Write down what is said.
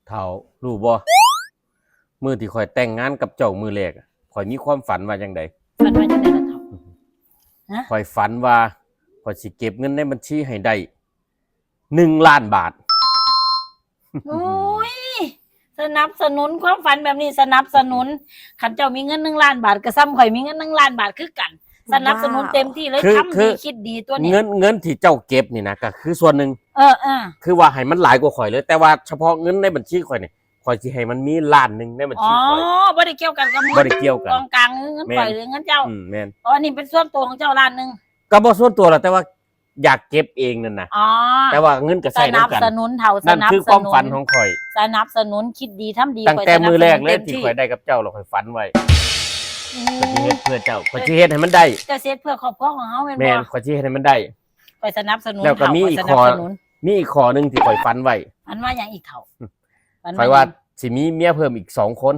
ເຖົ້າ ຮູ້ບໍ່? ມື້ທີ່ຂ້ອຍແຕ່ງງານກັບເຈົ້າມື້ແລກ ຂ້ອຍມີຄວາມຝັນວ່າຈັ່ງໃດ? ຝັນວ່າຈັ່ງໃດລະເຖົ້າ? ຮະ? ຂ້ອຍຝັນວ່າ ຂ້ອຍຊິເກັບເງິນໃນບັນຊີໃຫ້ໄດ້ ໜຶ່ງລ້ານບາດ. ໂອ້ຍ ສະໜັບສະໜູນ ຄວາມຝັນແບບນີ້ສະໜັບສະໜູນ. ຄັນເຈົ້າມີເງິນໜຶ່ງລ້ານບາດ ກໍສ່ຳຂ້ອຍມີເງິນໜຶ່ງລ້ານບາດຄືກັນ. ສະໜັບສະໜູນເຕັມທີ່ເລີຍ. ຄື ທຳດີ ຄື ຄິດດີຕົວນີ້. ເງິນ ເງິນທີ່ເຈົ້າເກັບນີ້ນະ ກໍຄືສ່ວນໜຶ່ງ. ເອີ ເອີ ຄືວ່າໃຫ້ມັນຫຼາຍກວ່າຂ້ອຍເລີຍ, ແຕ່ວ່າສະເພາະເງິນໃນບັນຊີຂ້ອຍນີ້ ຂ້ອຍຊິໃຫ້ມັນມີລ້ານໜຶ່ງໃນບັນຊີຂ້ອຍ. ອໍ ບໍ່ໄດ້ກ່ຽວກັນກັບເງິນ ບໍ່ໄດ້ກ່ຽວກັນ ກອງກາງ ເງິນຂ້ອຍ ຫຼືເງິນເຈົ້າ. ອືມ ແມ່ນ. ອໍ ອັນນີ້ເປັນສ່ວນຕົວຂອງເຈົ້າລ້ານໜຶ່ງ. ກໍບໍ່ສ່ວນຕົວລະ ແຕ່ວ່າຢາກເກັບເອງນັ້ນນະ. ອໍ ແຕ່ວ່າເງິນກໍໃຊ້ນຳກັນ. ສະໜັບສະໜູນເຖົ້າ. ນັ້ນຄືຄວາມຝັນຂອງຂ້ອຍ. ສະໜັບສະໜູນ ຄິດດີທຳດີ. ຕັ້ງແຕ່ມື້ແລກເລີຍທີ່ຂ້ອຍໄດ້ກັບເຈົ້າ ແລ້ວຂ້ອຍຝັນໄວ້. ອືມ ຂ້ອຍຊິເຮັດເພື່ອເຈົ້າ. ຂ້ອຍຊິເຮັດໃຫ້ມັນໄດ້. ເຈົ້າຊິເຮັດເພື່ອຄອບຄົວຂອງເຮົາແມ່ນບໍ່? ແມ່ນ. ຂ້ອຍຊິເຮັດໃຫ້ມັນໄດ້. ຂ້ອຍສະໜັບສະໜູນ. ແລ້ວກໍມີອີກຂໍ້ ມີອີກຂໍ້ໜຶ່ງທີ່ຂ້ອຍຝັນໄວ້. ຝັນວ່າຫຍັງອີກເຖົ້າ? ຝັນວ່າ ຂ້ອຍວ່າຊິມີເມຍເພີ່ມອີກສອງຄົນ.